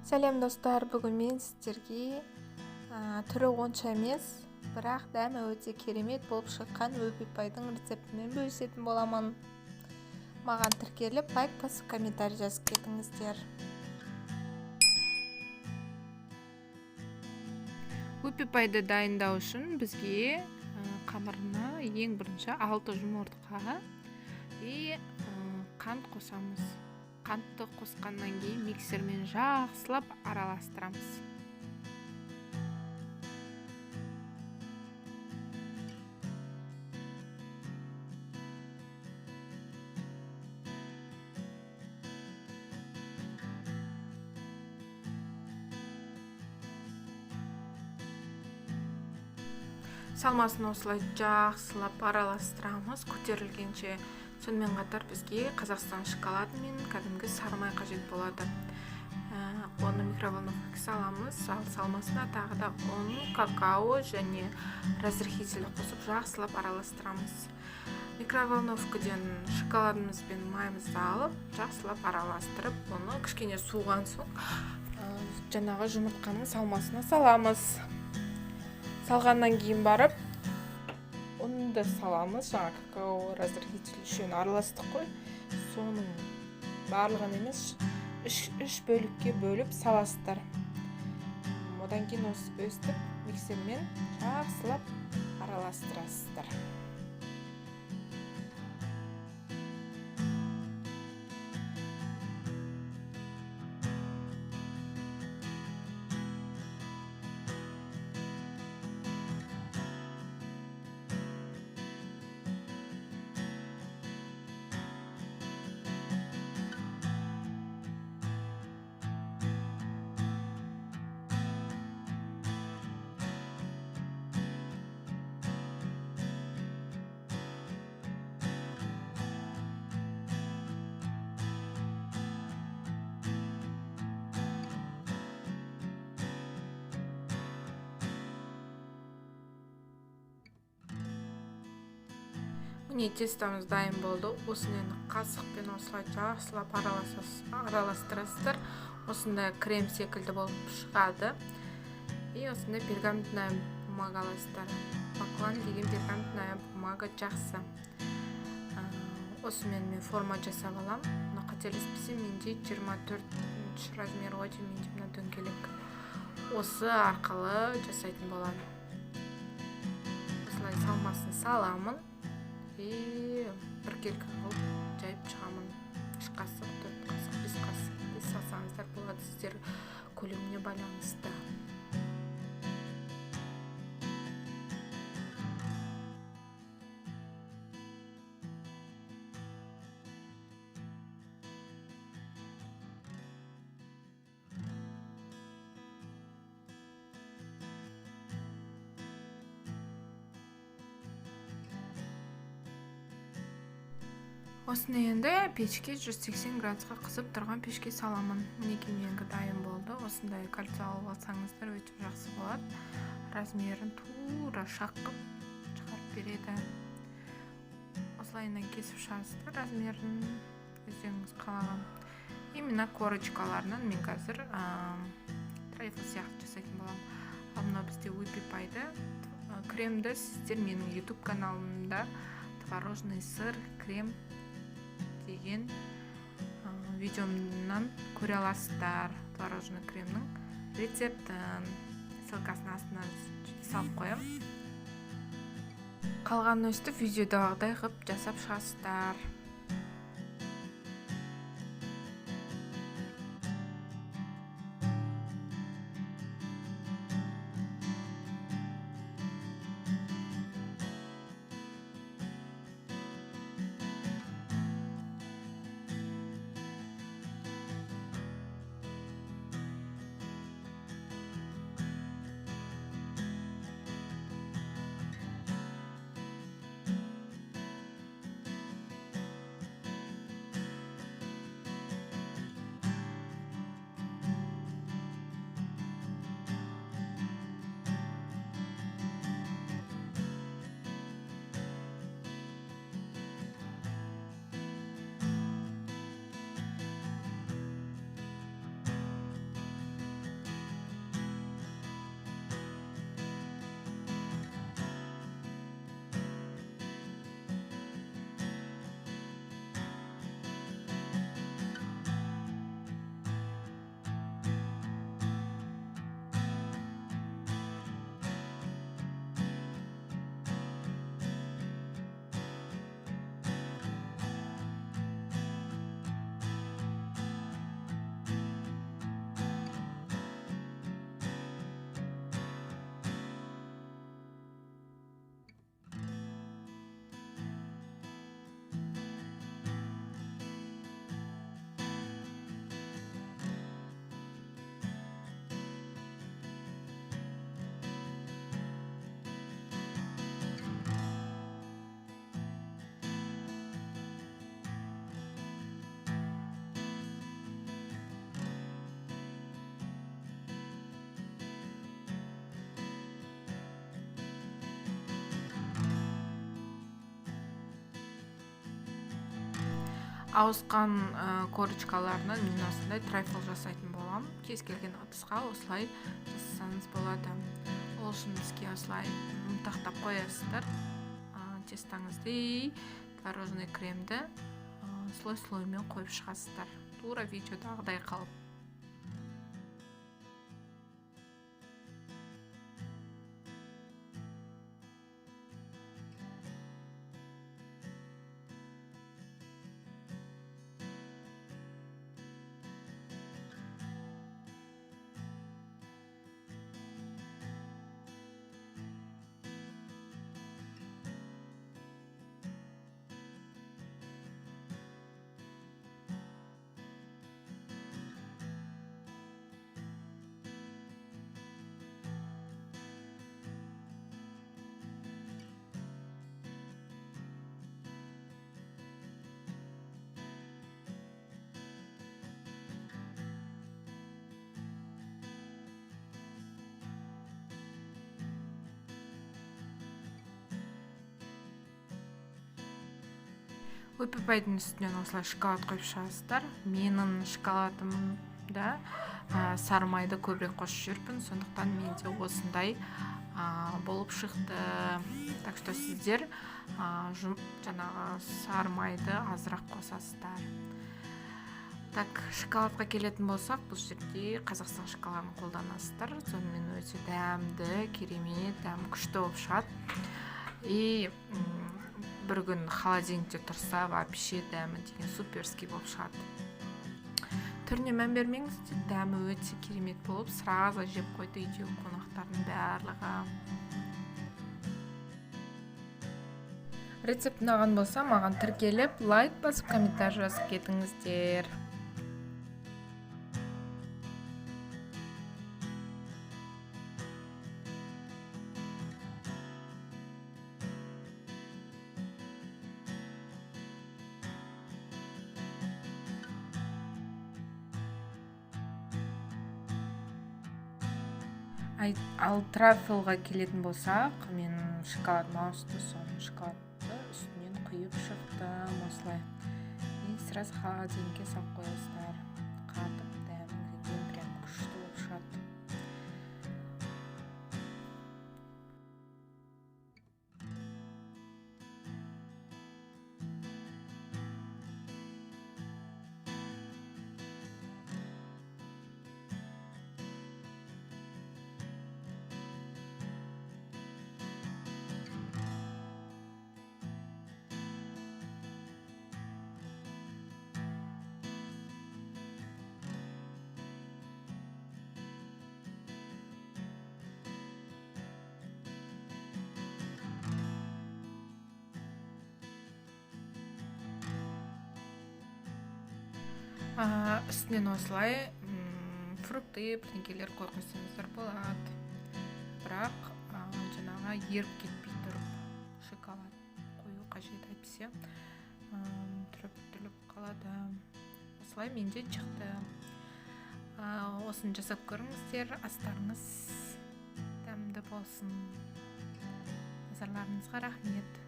Сәлем достар, бүгін мен сіздерге түрі онша емес, бірақ дәмі өте керемет болып шыққан өпипайдың рецептімен бөлісетін боламын. Маған тіркеліп, лайк басып, комментарий жазып кетіңіздер. Өпипайды дайындау үшін бізге қамырына ең бірінші 6 жұмыртқа и қант қосамыз. Қантты қосқаннан кейін миксермен жақсылап араластырамыз. Салмасын осылай жақсылап араластырамыз көтерілгенше. Сонымен қатар бізге Қазақстан шоколады мен кәдімгі сары май қажет болады. Оны микроволновкаға саламыз. Ал салмасына тағы да ұн, какао және разрыхитель қосып жақсылап араластырамыз. Микроволновкадан шоколадымыз бен майымызды алып, жақсылап араластырып, оны кішкене суыған соң жаңағы жұмыртқаның салмасына саламыз. Салғаннан кейін барып ұнды саламыз. Жаңа какао, разрыхитель үшеуін араластық қой. Соның барлығын емес, үш бөлікке бөліп саласыздар. Одан кейін өстіп миксермен жақсылап араластырасыздар. Міне, тестамыз дайын болды. Осыны енді қасықпен осылай жақсылап араластырасыздар. Осындай крем секілді болып шығады. И осындай пергаментная бумага аласыздар. Баклан деген пергаментная бумага жақсы. Осымен мен форма жасап алам. Мына қателеспесем менде 24 размер ғой деймін, менде мына дөңгелек. Осы арқылы жасайтын боламын. Осылай салмасын саламын. И біркелкі қылып жайып шығамын. 3 қасық, 4 қасық, 5 қасық бес салсаңыздар болады, сіздер көлеміне байланысты. Осыны енді пешке 180 градусқа қызып тұрған пешке саламын. Мінекей менікі дайын болды. Осындай кольцо алып алсаңыздар өте жақсы болады. Размерін тура шақып шығарып береді. Осылайынан кесіп шығасыздар размерін өздеріңіз қалаған. Именно корочкаларынан мен қазір трайфл сияқты жасайтын боламын. Ал мынау бізде өпипайды. Кремді сіздер менің YouTube каналымда творожный сыр крем деген видеомнан көре аласыздар. Творожный кремнің рецептін ссылкасын астына салып қоямын. Қалғанын өстіп видеодағыдай қылып жасап шығасыздар. Ауысқан корочкаларынан мен осындай трайфл жасайтын боламын. Кез келген ыдысқа осылай жасасаңыз болады. Ол үшін бізге осылай ұнтақтап қоясыздар тестаңызды, творожный кремді слой-слоймен қойып шығасыздар. Тура видеодағыдай қалып. Өпіпайдың үстінен осылай шоколад қойып шығасыздар. Менің шоколадымда сары майды көбірек қосып жүрпін, сондықтан менде осындай болып шықты. Так что сіздер жаңағы сары майды азырақ қосасыздар. Так, шоколадқа келетін болсақ, бұл жерде Қазақстан шоколадын қолданасыздар. Сонымен өте дәмді, керемет, дәмі күшті болып шығады. И бір күн холодильникте тұрса, вообще дәмі деген суперский болып шығады. Түріне мән бермеңіз, дәмі өте керемет болып, сразу жеп қойды үйдегі қонақтардың барлығы. Рецепт ұнаған болса, маған тіркеліп, лайк басып, комментарий жазып кетіңіздер. Ал траффлға келетін болсақ, мен шоколад маусты, соны шоколадты үстінен құйып шықтым осылай. И сразу холодильникке салып қоясыздар. Қатып дәмі прям күшті болып шығады. Үстінен осылай фрукты бірдеңкелер қойып қойсаңыздар болады. Бірақ жаңағы еріп кетпей тұрып шоколад қою қажет, әйтпесе түріп қалады. Осылай менде шықты. Осыны жасап көріңіздер, астарыңыз дәмді болсын. Назарларыңызға рахмет.